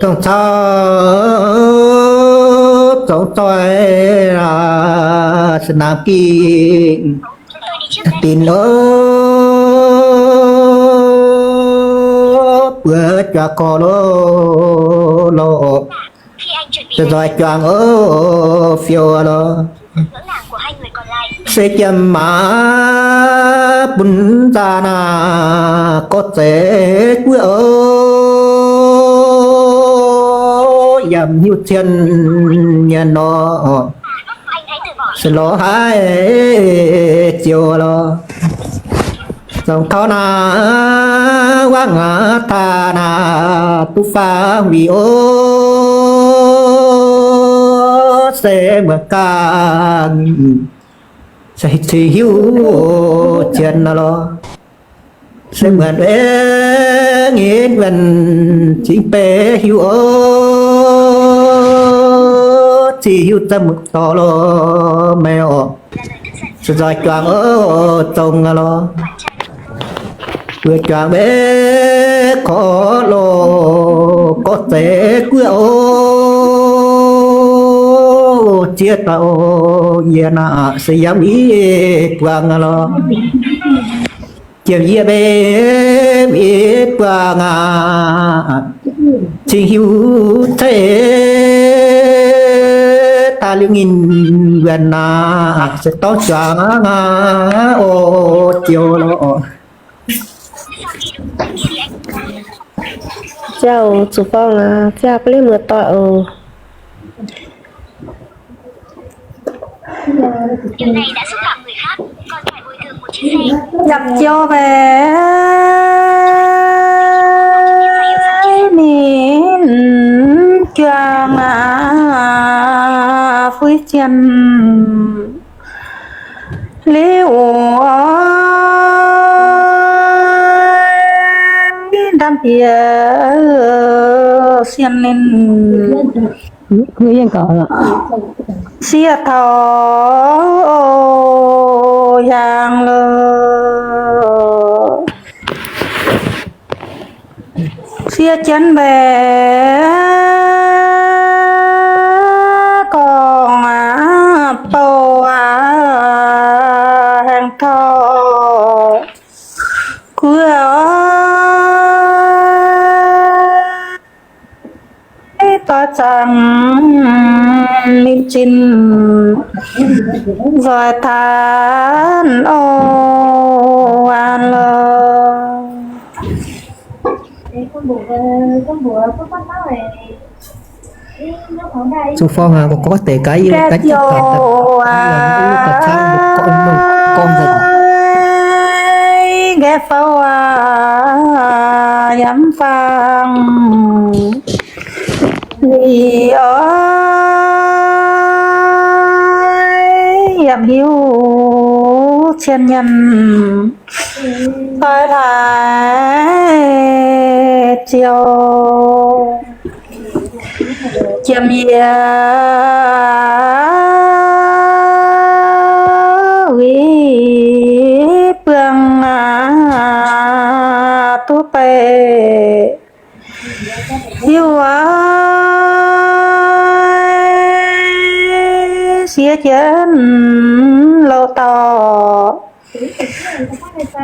Dongh caux zongx zoih se naamh gingh dinc oc, buoz juangc gorx loh, loh, se nzoih juangc oc, fiou loh. Se jiem maaz bun nzaa naaic gorx zeiv guoqv oc, yaac hiuv cien nyanc nor, se lorz haiz ziouc lorz. Zongx taux naaic waac ngaatc taaih naaic duqv faang wih oc, se muonc ganh cingx hiuv cien lorz. Se muonc aengx nzuonx cingx beiv hiuv oc, cingx hiuv za'gengh dorh loh meih oc. Se nzoih juangc oc, zongx lorz. Buoz juangc maiv korv loh, gorx zeiv guoqv oc, ziex dauh yie naaic se yaac mv buangh lorz. Jiem yie maiv buangh aqv, cingx hiuv ceix daaih liuz nginh nquenc naaic se dorngx juangc aqv oc, ziouc lorz. Ziangh zuqc faang aqv, ziangh ba'lengh muoz-doic oc. Yapc jiouv mbaeqc ninh juangc aqv, fuix cien liuz oc, ndamv bieqc sien ninh sieqv taux hiaangx loh. Sieqv jienv mbaeqc gorngv aqv, bouh aqv, haengh taux guoqv oc. Doix zaangc ninh zinh nzoih taanv oc, aqv loh. Zuqc faang aqv, gorx deix gaax, yie gaax ziouc aqv, nqaeqv fouv aqv, yaac mv faang. Liuz oix yaac hiuv cien nyanc, doix hlaax ziouc jiem yie uix buangh aqv, duqv beiv hiuv aqv, sieqv jienv loh dauh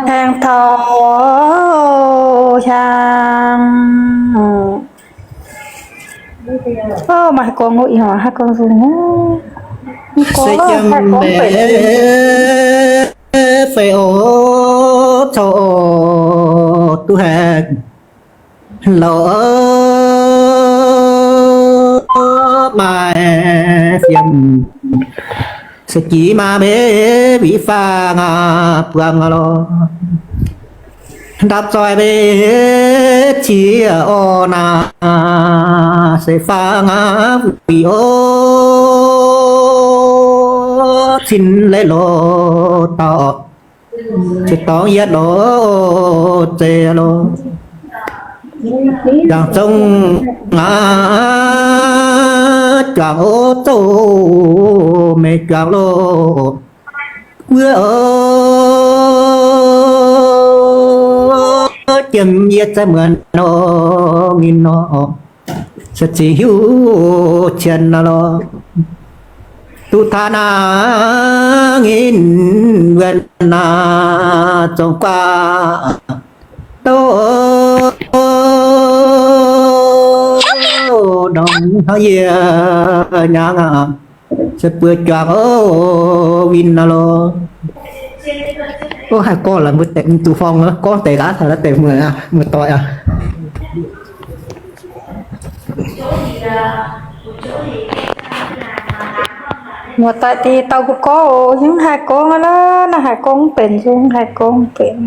haengh taux hiaangx. Maaih gorngv, ih hnoi haaix gorngv nzung, se jiem mbaeqc fei oc, coqv duqv haengh loh, maaih fiem se jiex maa mbe wih faang aqv, buangh loh. Ndapv zoih mbe qiex orqc naaic se faang aqv, wuic oc, cin leiz loh dauh, se dorngx yietv loh zeiz loh. Jangx zong aqv, juangc oc, zouv meih juangc loh. Wuov oc, jiem yie za'gengh muonc nor, nginh nor. se zic hiuv cien naaiv lorh. Duqv taav naaiv nginh wuonh naaiv zong guaav douz ndongc hnangv yie nyangx aqv, se buo juangc oc win naaiv lorh. Ov, haih gorngv lorqc, mbuo deix mv zuqc horngh, gorngv deix gaax, taux naaiv deix muoz, muoz-doic aqv. Muoz-doic deix dauh mbuo gorngv oc, hingv haih gorngv aqv, naaiv haih gorngv mv benx, zungv haih gorngv mv benx.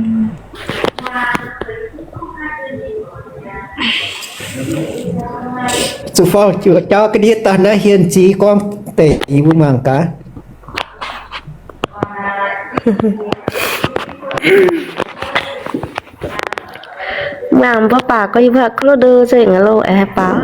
Zuqc faang juoqc jauv ga'ndiev daaih naaiv hienx zic gorngv deix yie mbuo mangc gaax. Mangc mbuo baac gorngv yie mbuo haiz kuv lo ndo nzengc aqv loh, aengx haih baaux.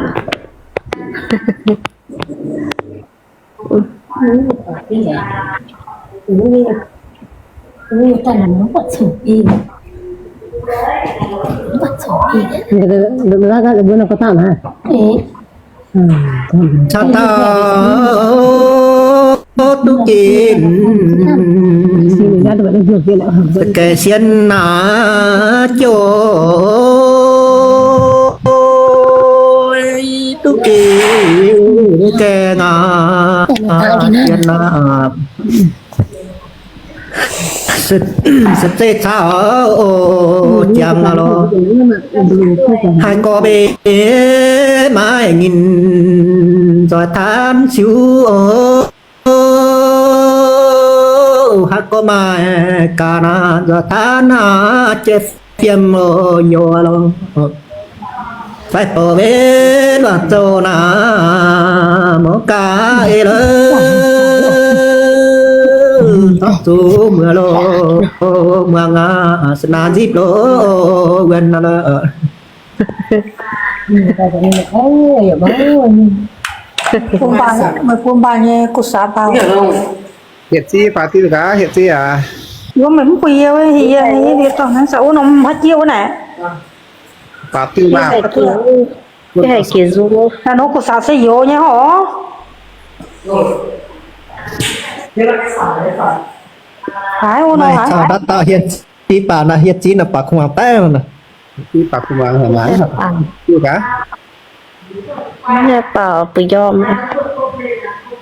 Caux dauh duqv ginv za'gengh sienx naaiv jouh, duqv ginv gaengh aqv, sienx naaiv se zeiz caux jangx lorh. Haih gorx mbenc maiv nyinh nzoih taanv siou oc. Haih gorx maaih gaax naaiv nzoih taanv naaiv jiex fiem oc nyouz lorh. Fai bouc mbenc wangc zouv naaiv mouv gaax ei lorh. Zuqc muoz loh muangx aqv, se naaiv nzipc loh wuonh naaiv lorh. Bun baac, meih bun baac nyei gu saax baac. Hietc ziv baac diuh gaax, hietc ziv aac. Wuov meih mv bun yie, yie, yie dorh naaiv saax wuov norm haaix jiex wuov naaic. Baac diuh maah. Yie haih jiex nzung. Naaiv nor gu saax se youz nyei horc. Haaix wuov nor haaix. Naaiv dauh hietc ziv baac naaiv, hietc ziv naaiv baac kuv muangx daiv naaiv. Hietc ziv baac kuv muangx haic maah. Diuh gaax. Naaiv baaux buo njormh.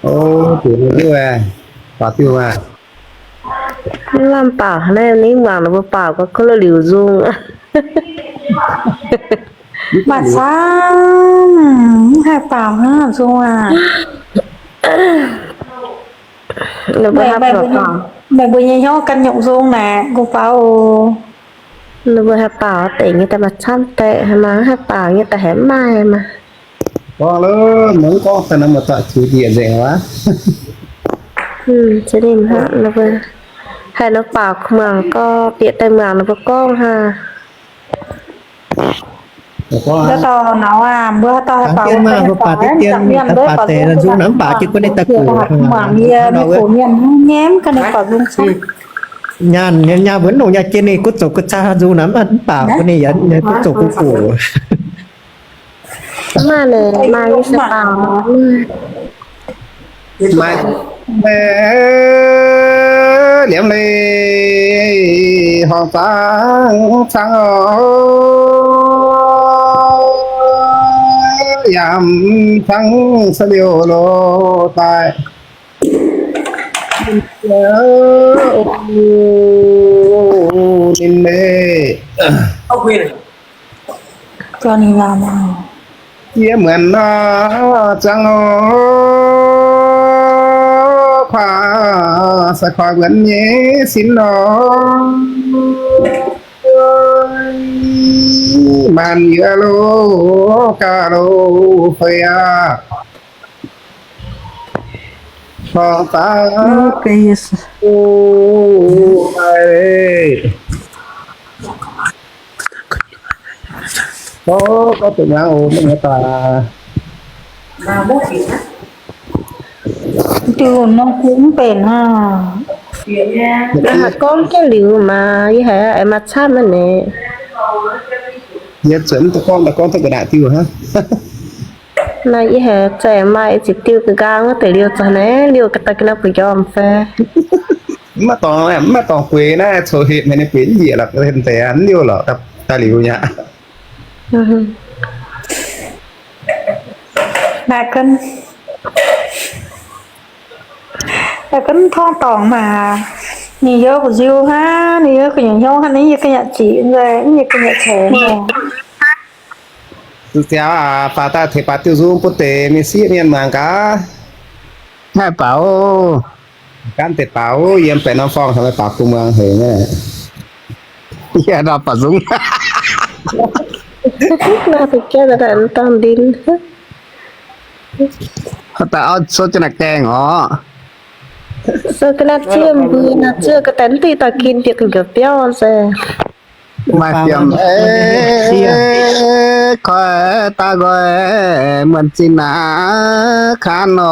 O, diuh naaiv diuh, baaux diuh maah. Mv lamh baaux naaiv, ninh muangx ninh mbuo baaux gorngv kuv lo liuz nzung. Maaih camv, mv haih baaux hnangv nzung aac. Meih mbuo nyei hnyouv ganh nyungc nzung naaic, nqox faaux oc. Ninh mbuo haih baaux deix nyei daaih maaih camv deix, maaih haih baaux nyei daaih haih mv maaih maah. Gorngv lorqc, mv gorngv daaih naaiv maaih zaqc ziux ndieqc nzengc waac. Ninh hnangv ninh mbuo haih nor baaux muangx gorngv bieqc daaih muangx ninh mbuo gorngv hnangv. Dauh dauh naux aac, mbuo dauh haih baaux mbuo baac deix dien, mbuo baac deix nzung naaiv mv baac jienv gunv ninh daaih guoqv. Muangx yie mienh gox mienh hnangv nyei mv ganh ninh baaux nzung camv. Nyaanh nyaanh mbuo nongc nyaanh jienv ninh gunv zoux gunv caa nzung naaiv mv baac gunv ninh gunv zoux gunv guoqv. Maaih naaic maaih yie se baaux. Maaih liemh leiz horngc zaangv cangv oc, yaac cangv se liouh loz daaih. Ninh leiz Yie muonz nor, zangv nor, kuaax sai kuaax wuonx nyei sin nor, maanc yie loz gaax loz fei aqv. Tong zangv o, o, gorngv duqv muangx oc, mv nyei baac. Diuh norm gu mv benx hnangv. Gorngv jienv liuz maah, yie haiz aengx maaih camv naaiv. Yie zuotc mv duqv gorngv, gorngv duqv ga'naaiv diuh hnangv. Naaiv yie haiz zaengc maaih ziepc diuh ga'nqaang wuov deix liouh zaqc naaiv, liouh ga'daaih ga'naaiv buo njormh fai. Mv maaih dorngx, mv maaih dorngx gueix naaiv, coux hepc haic ninh bueix mv njiec lorqc, hmz deix mv liouh lorqc, daaih liuz yaac. Naaiv gunv, naaiv gunv torngv dorngc maah. Ninh yiem gu'nziu hnangv, ninh yiem gu'nyuoz hnyouv hnangv, ninh yiem gu'nyuoz ziqc nzengc, ninh yiem gu'nyuoz ceix nzengc. Zuqc ziangx aac, faaux daaih tengx baaix diuh nzung bun deix mienh sieqv mienh muangx gaax. Haih baaux, gaanv deix baaux, yiem baeqc norm forng caux meih baaux bun muangx haic nyei. Yie nor baaux nzung. Naaiv deix gaengh daaih daaih ndin. Daaih auv sou jienv naaic gaengh orqc. Sou ga'naaiv zieqv mbuo naaiv zieqv ga'daaih mv duqv daaih ginv bieqc gu'nguaaic biauv se. Maaih fiem, koi daaih nqoi muonc zinh naaic kanh nor,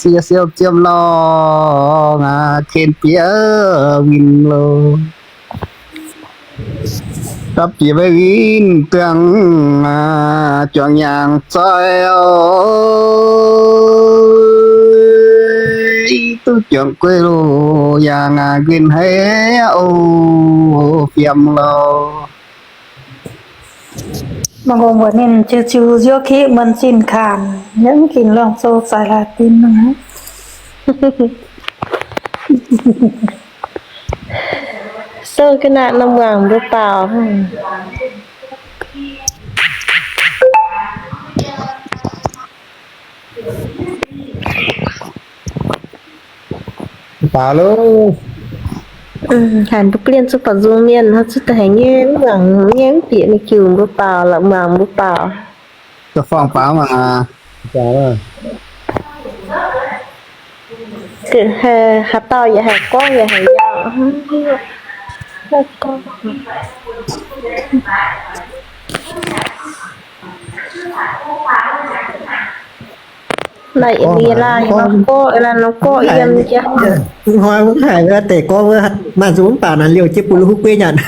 siev siou ziemv lorngh ken bieqc winh loh. Dapv bieqc maiv winh duangh juangc nyaangc zoih, duqv juangc guei loh yangh nquin haic o, fiem loh. Mangc gaax mbuox ninh ziux ziux nziouv kiqv muonc zinh kanh, yaac mv ginc luangh sou zaaix laaix din. Sou ga'naaiv norm muangx mbuo baaux. Baaux loh. Hanc mbuo ga'lien zuqc baaux nzung mienh, zuqc daaih haiz nyei mv muangx nyei mv bieqc ninh jiuc mbuo baaux lorqc, muangx mbuo baaux. Da'faanh baaux maah. Haaix dauh yaac haiz gorngv yaac haiz yaac. Naaiv yie laaih norm gorqv, yie laaih norm gorqv yiem jiex. Hnoi wuov haiz wuov deix gorngv wuov maaih nzung mv baac naaiv liouh jienv bun la'huv gueiv nyanc.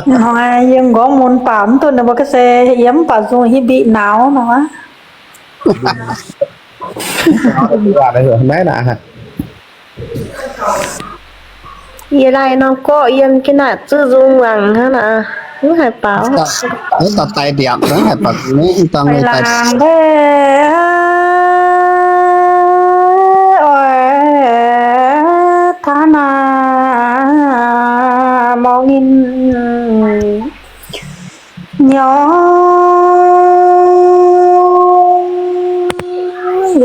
Hnoi yiem nqorngv mun baac mv duqv ninh mbuo ga'se yiem mv baac nzung hiv mbiqc nauz nor. Yie laaih norm gorqv yiem jienv naaic zuqc nzung muangx hnangv naaic, mv haiz baaux. Mv daaih daic ndiapc, mv haiz baaux, mv daaih mv daaih. Laangz oix taux naaic mouc ninh nyorx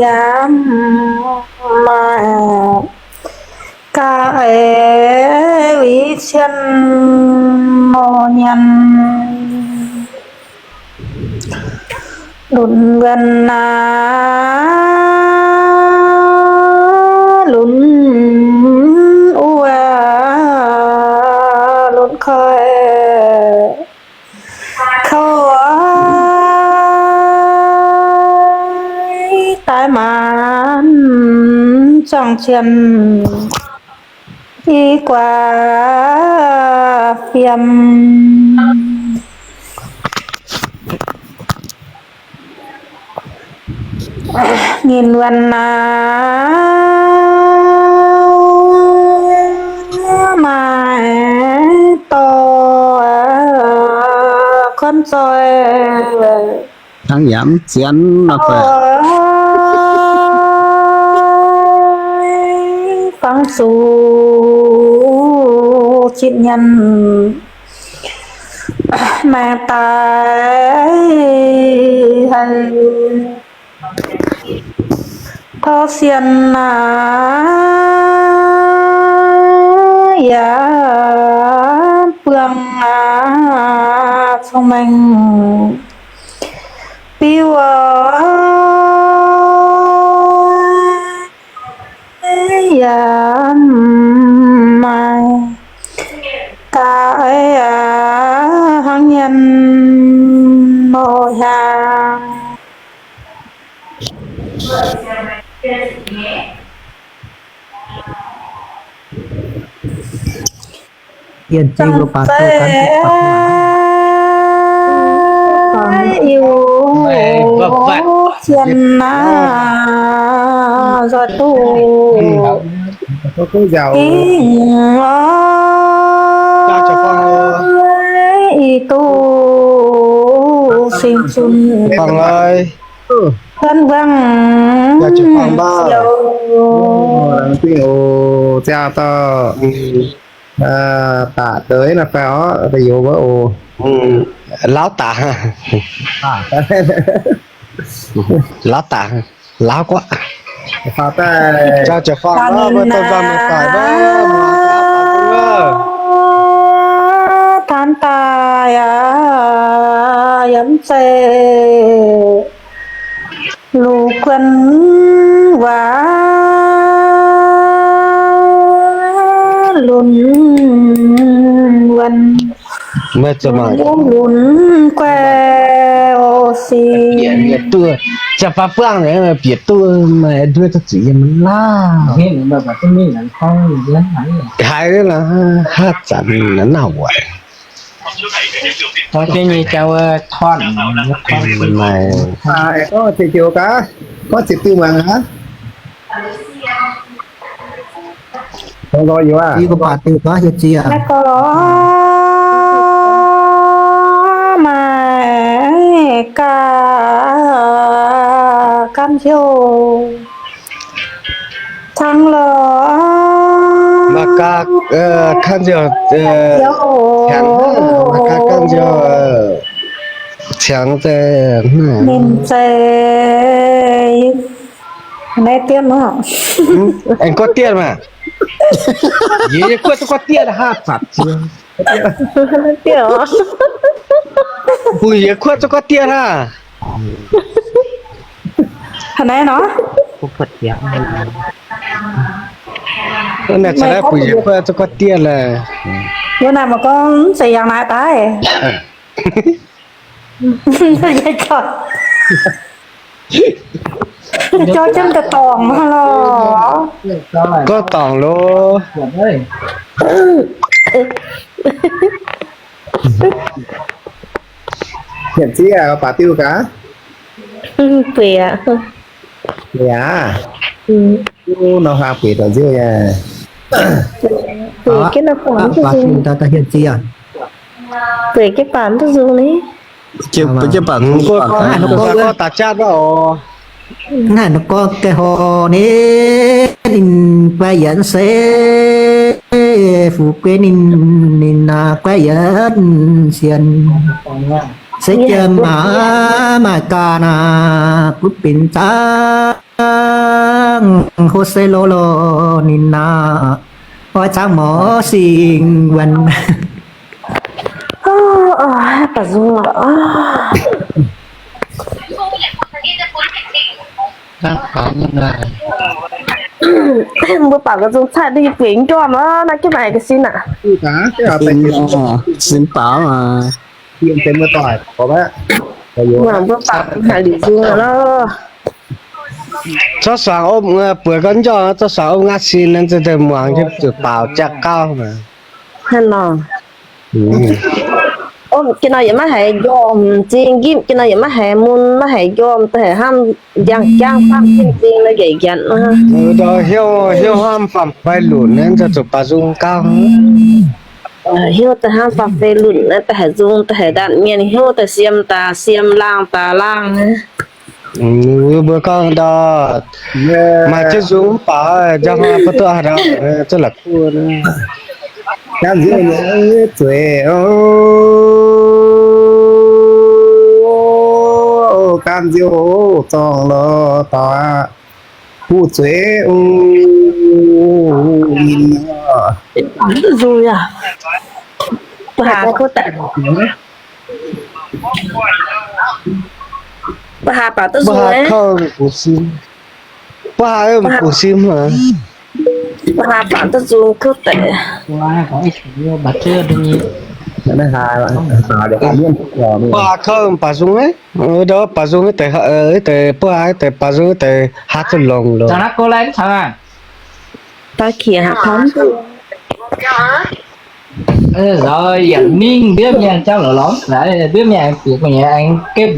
yaac maaih ga'eix cien nor nyanc. Lunx wuonh aac, lunx wuov, lunx koi, kouv daaih maanc zuangx cien i guaax fiem. Ninh wuonh aac, maaih dorh kuonv zoih hnangv yaac mv zien nor, fangx zuqc zitc nyanc. Maengx daaih haiz tov sien aac, yaac buangh aac cong-mengh biuv oc. Yaac maaih daaih hnangv nyanc nor hiaangx. Zangc zeiv iu cien naaiv nzoih duqv hingh oc, i duqv singx zunh buonc wuonv ziouc ziangh dauh daqc deix naaiv fai orqv, da'youz wuov oc. Lauv daqc, lauv daqc, lauv guaatv. Jaa ziouc faang wuov, mbuo domh nzangc mangc daic wuov, muangx gaax, faang wuov. Taan daaih aqv, yiem zeiv luv guon waac lunx wuonx, lunx guaix o si. Bieqc duqv, jaa baav buangv bieqc duqv, maaih nduov duqv zuqc yiem mv lauh. Haiz haav zanc naaiv waaic. Gorngv ziepc diuh gaax, gorngv ziepc diuh muangx aqv. Gorngv nqoi yie aqv. Yie gorngv baac diuh gaax hieh ziex. Naaiv gorngv maaih gaax gaanv hnyouv cangv lorqc. Maaih gaax gaanv hnyouv, maaih gaax gaanv hnyouv cangv deix. Ninh zeiz naaiv dien nor. Aengx gorngv dien maah. Yie, yie kuotv duqv gorngv dien haav zanc jiex. Bungx yie kuotv duqv gorngv dien aqv. Haaix nor? Naaiv caux naaiv bungx yie kuotv duqv gorngv dien lorqc. Wuov naaiv maiv gorngv mv zeiz yangh naaiv daaih. Jauv jienv daaih dorngc lorqc. Gorngv dorngc loh. Hienx ziev baac diuh gaax. Bueix aqv. Bueix aqv. Nor haa bueix dorh nziouv nyei. Bueix jienv baac mv duqv nzung. Bueix jienv baac mv duqv nzung ni. Naaiv nor gorngv ga'horc ni, ninh guai yienx se, fu'jueiv ninh, ninh guai yienx sienx. Se jiem maah, maaih ganh naaic butv benx zaangv, hlo se lo lo ninh naaic, oix zaangv mouz singx wuonc. Baac nzung lorqc. Mbuo baac ga'nzung caaiv duqv yie bueix njormh aqv, naaiv jienv naaic ga'sin aqv. Sin baaux aqv. Mbuo baac haih liuz nzung aqv lorqc. Zorqv suangx ov, bueix gorngv njormh, zorqv suangx ov nqaatv sin, naaiv za'gengh muangx jienv zuqc baaux jaa gauv maah. Hnangv nor. Ov, jienv nor yaac maiv haiz njormh m'zing, njimv jienv nor yaac maiv haiz mun, maiv haiz njormh, da'haiz hnamv njang jangv faam jienv m'zing nor njiec njiatc. Hnyouv, hnyouv hnamv faam-fei lunc naaiv, zuqc baaux nzung gauv. Hnyouv da'hnamv faam-fei lunc naaiv, da'haiz nzung, da'haiz ndaatv mienh hnyouv, da'haiz siem daaih siem, laangh daaih laangh. Mbuo gorngv ndau, maaih jienv nzung mv baac njang hnoi ba'duqv haaix ndau, zuqv la'kuv. Gaanv nziouv nyei zueiz, gaanv nziouv zorngh lorh daaih, kuv zueiz, ninh nzung yaac mbuo haaix kouv daic. Mbuo haaix baac duqv nzung, mbuo haaix kouv bungx sim, mbuo haaix bungx sim, mbuo haaix baac duqv nzung kouv daic. Mbuo haaix kouv baac nzung, ndau baac nzung deix, deix mbuo haaix deix baac nzung deix haaix zuqc longx loh. Daaih qiex haaix kouv duqv. Nzauh yaac mingh ndiev mienh jauv lorz lorz, ndiev mienh bieqc gu'nyuoz aengx gemh.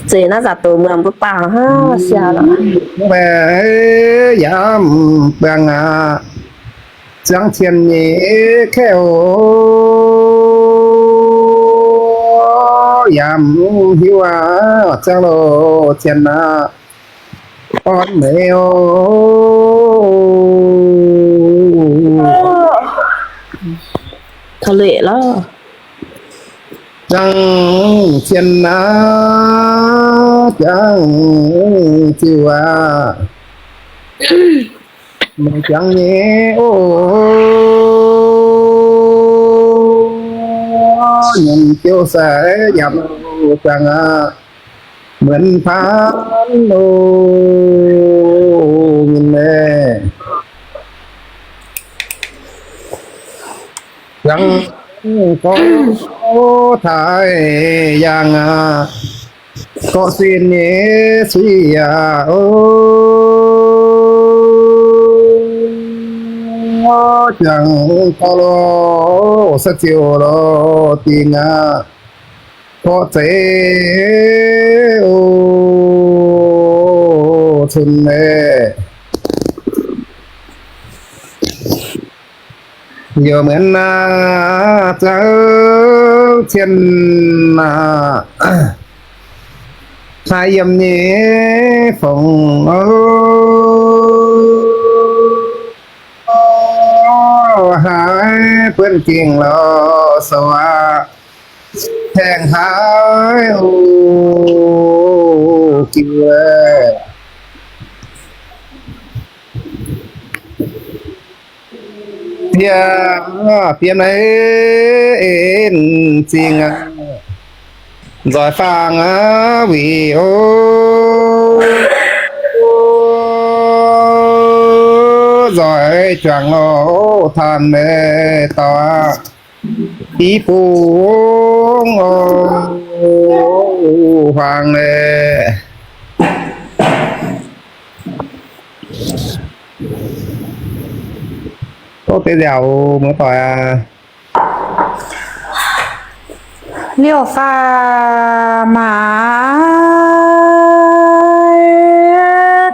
Zeiz naaiv zaqc doz muoz mbuo baaux hnangv siang lorqc. Mv baac yaac mv buangh aqv. Ziangh cien nyei kaeqv oc, yaac mv hiuv aqv. Ziangh loz cien aqv, orn meih oc. Taux leqc lorqc. Ziangh cien aqv, ziangh ziuh aqv, meih ziangh nyei oc. Nyiemc ziouc sai yaac ziangh aqv, muonz paanv oc, nyiemc meih. Ziangh gorx taaix yaangh aqv, gorqv sin nyei suiv yaac oc. Ziangh gorx loh, sa ziouc loh dingh aqv, gorqv zeiv oc, cun meih. Youh muonz aac, ziangh cien aac, haih yiem nyei fongc oc, haih buonv gengh lorz sou aqv, haengh haaix oc, jiu aqv. Yie, fiem naaiv en zingh aqv, nzoih faang aqv, weic oc, nzoih juangc oc, taan meih dorh aqv, i bung oc, huaang naaiv. Tov deix nziaauc muoz-doic aac. Liouh faah maac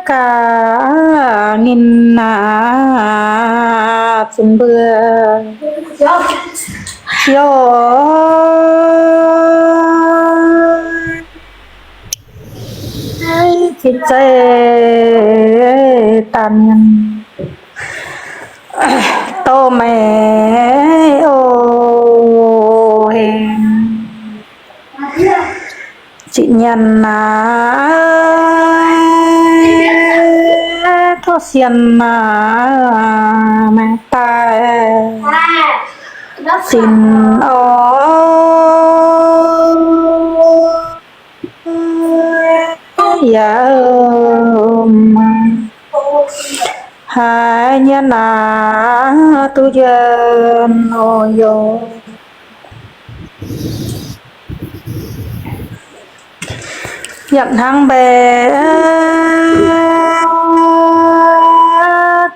gaax ngin aac, zunc mbuo ziouc cing zeiv daaih mienh doz meih oc, hengx ziqc nyanc aac, tov sienh aac, meih daaih zinh oc. Yaac haiz nyei naaic duqv njien-youh, yaac hnangv mbaeqv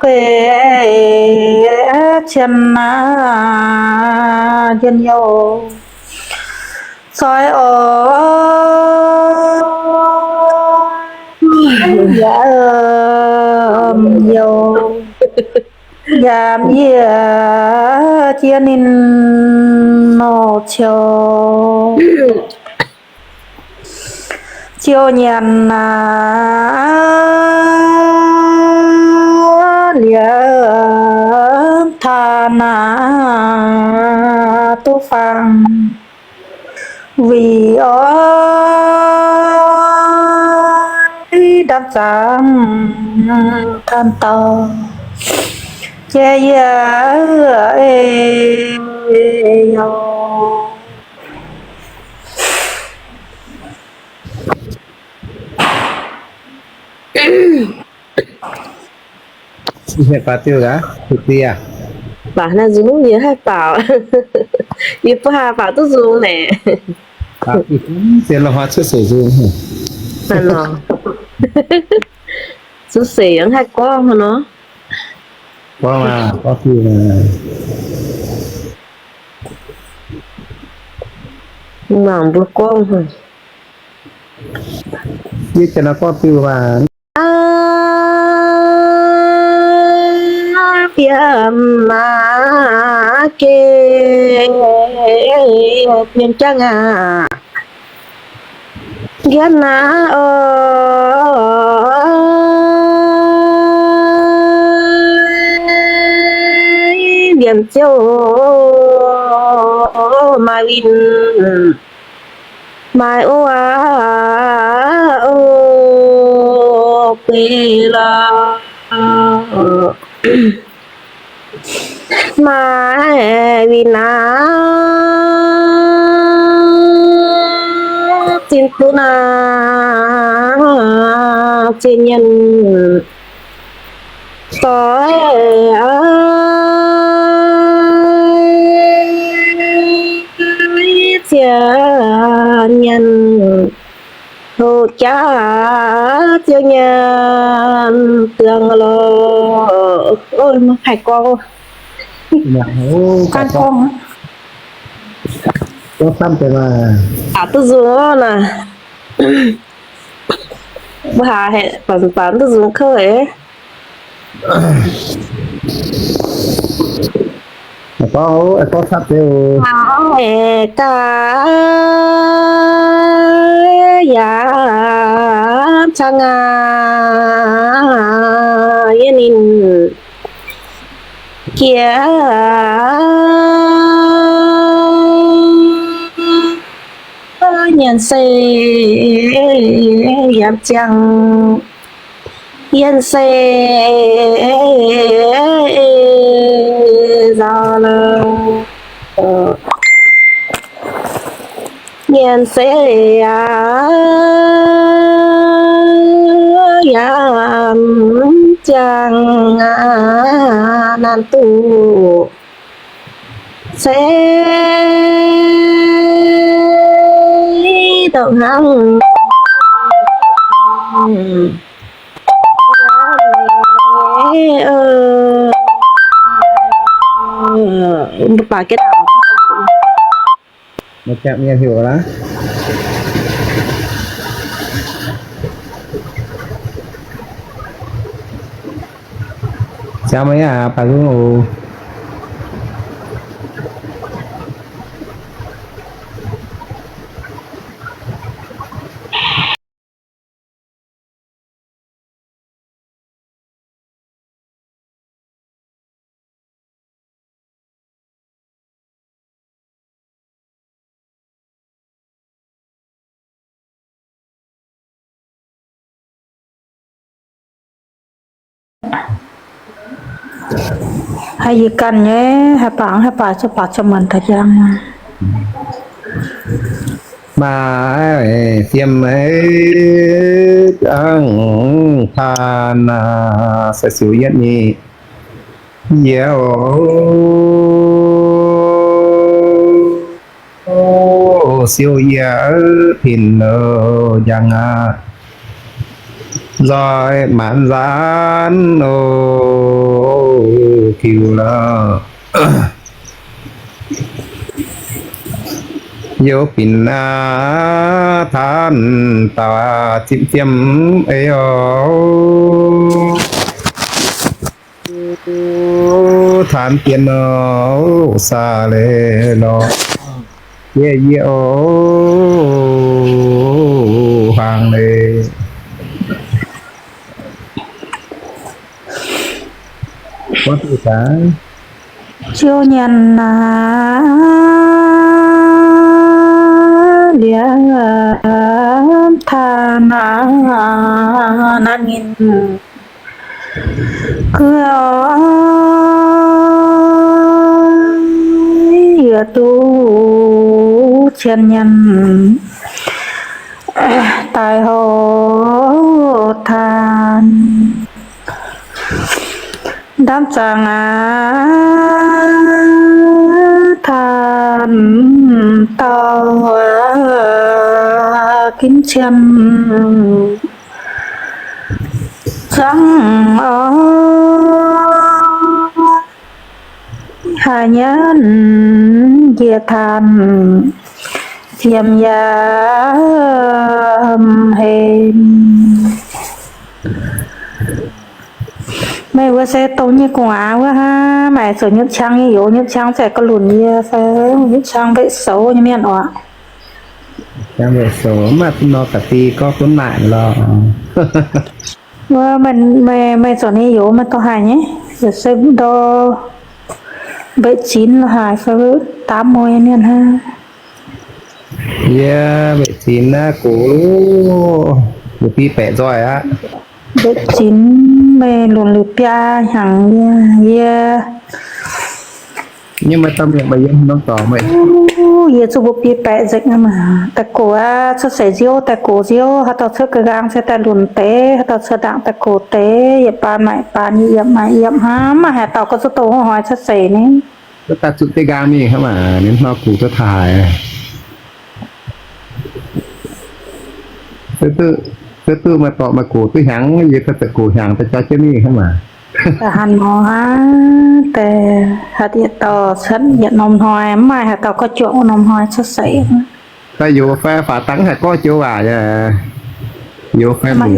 gueic cien aac, njien-youh zoi oc, yaac njien-youh, yaac yie jiex ninh nor ciou. Ziouc nyanc aac, liemh taan aac, duqv faang weic oix ndaamv zaangc taan dauh jaiv yie ei youh. Baac naaiv nzunc yie haih baaux, yie mbuo haih baaux duqv nzung naaic. Zuqc seix yaac haih gorngv nor. Gorngv aac, gorngv diuh aac. Mangc mbuo gorngv haic. Yie janx gorngv diuh aac. Aav, fiem aav, geh fiem jangv aac. Nqemh naaiv oc, liemh ziouc maaih win maaih o aav, o, guei lorqc. Maaih win aav, zinh duqv naaiv zinh nyenh doic aav, zinh nyenh hoqc jaax ziouc nyanc dangh lorqc. Ov, maiv haih gorngv. Gorngv, gorngv. Aav, duqv nzung naaic. Mbuo haiz baaux duqv nzung kouv eix. Gorngv, gorngv capv deix oc. Gaax yaac cang aac, yie ninh jiex nyanc se yaac ziangh. Yienh se nzauh lorqc, yienh se aac, yaac ziangh aac, naanc duqv se douc hnangv. Mbuo baac gengh maiv jangx mienh heuc laac. Jangx maiv yaac baac zungv oc. Haih yie ganh nyei, haih baac, haih baac, haih baac, haih muonc daaih jangx. Maaih fiem maiv dangh taan aac, sai siou yietv nyei yie oc. Siou yie pinc oc, njang aqv, nzoih maanc nzaanv oc, tiux lorqc. Youv binc aav, taanv dauh aav, zipv fiem ei oc. Taanv dien oc, saa leiz lorqc, yie yie oc, hlang leiz. Ziouv nyanc naaiv liemh taan naaiv, naaiv ninh guov yie duqv cien nyanc daaih houc taan. Ndamv zaangc aav, taan dauh aav, ginv cien zangv oc. Aa, nyienv njiec tanh, fiem yaac hlen. Meih wuov se dongh nyei gu'nguaaz wuov hnangv, maaih zuqc nyutc qang nyei youz, nyutc qang zaeqc ga'lunc yie fai, nyutc qang mbeqc soux nyei mienh oc. Qang mbeqc soux, maaih duqv nor ga'di gorngv gunv naaic lorqc. Wuov meih, meih, meih zoux nyei youz meih dorh haaix nyei? Yaac se ndau mbeqc zinx lorqc haaix fai, daamv mueiz mienh hnangv. Yie mbeqc zinx naaiv gox, mbuo biv baeqc nzoih aqv. Mbeqc zinx meih lunc liuz biaa hnyangx yie, yie Nyei maaih dauh mienh maaih yiem norm dorngx meih. Yie zuqc mbuo biv baeqc nzengc aqv maah. Daaih gox aqv, cuotv seix nziouv daaih gox nziouv, haaix dauh cuotv ga'nqaang se daaih lunc deix, haaix dauh cuotv ndaangc daaih gox deix, yietc baan maaic baan, yietc yiemc maaic yiemc hnangv, mv maaih haaix dauh gorngv zuqc dongh wuov hnoi cuotv seix ni. Daaih zuqc deix nqaang mingh hnangv maah, ninh hnoi gox duqv taux haaix. Se duqv maaih dorngx maaih gox duqv hnyangx, yie daaih zuqc gox hnyangx daaih jaax jienv mingh hnangv maah. Da'hnangv nor aqv, deix haaix yietc dauh cuotv yietc norm hnoi, mv maaih haaix dauh gorngv juangc wuov norm hnoi cuotv seix. Daaih youz fai faaux dangh haih gorngv joux waac yaac, youz fai maaih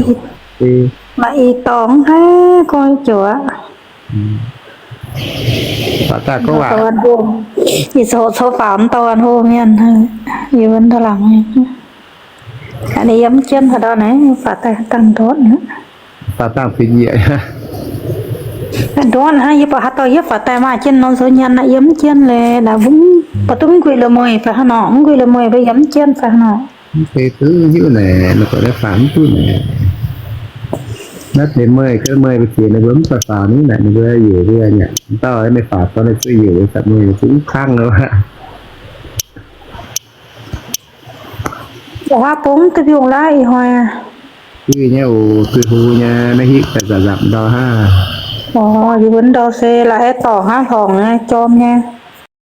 i dorngx haih gorngv joux aqv. Faaux daaih gorngv waac, ih zoux cou faaux mv dauh an hlo mienh, yie wuov ndau laangz. Ninh yiem jienv faaux ndortv naaiv, faaux daaih dangh ndortv. Faaux dangh fih njiec. Ndortv hnangv, yie buatc haaix dauh yie faaux daaih maaih jienv nor zoux nyanc naaic, yie mv jienv leiz naaic, mbuo duqv mv nquih la'mueiz fai hnangv nor, mv nquih la'mueiz mbuo yie mv jienv fai hnangv nor. Mv zeiz duqv hiuv naaic, ninh gorngv naaiv faaux mv duqv naaic. Naaiv deix meih, gorngv meih mbuo jiex ninh mbuo mv baac faaux ni naaic, ninh mbuo yaac mbuo nyanc dauh, meih faaux dorh ninh zuqc yaac mbuo zatc meih zuqc mv kangv nor. Aa, bungx duqv mbiungc laav ih hnoi. Duqv nyei oc, duqv hlo nyei, naaiv hitv daaih nzapc nzapc ndau hnangv. Orv, yie mbuo ndau se la'aeqv dorngc hnangv, hlorngc nyei, jorm nyei.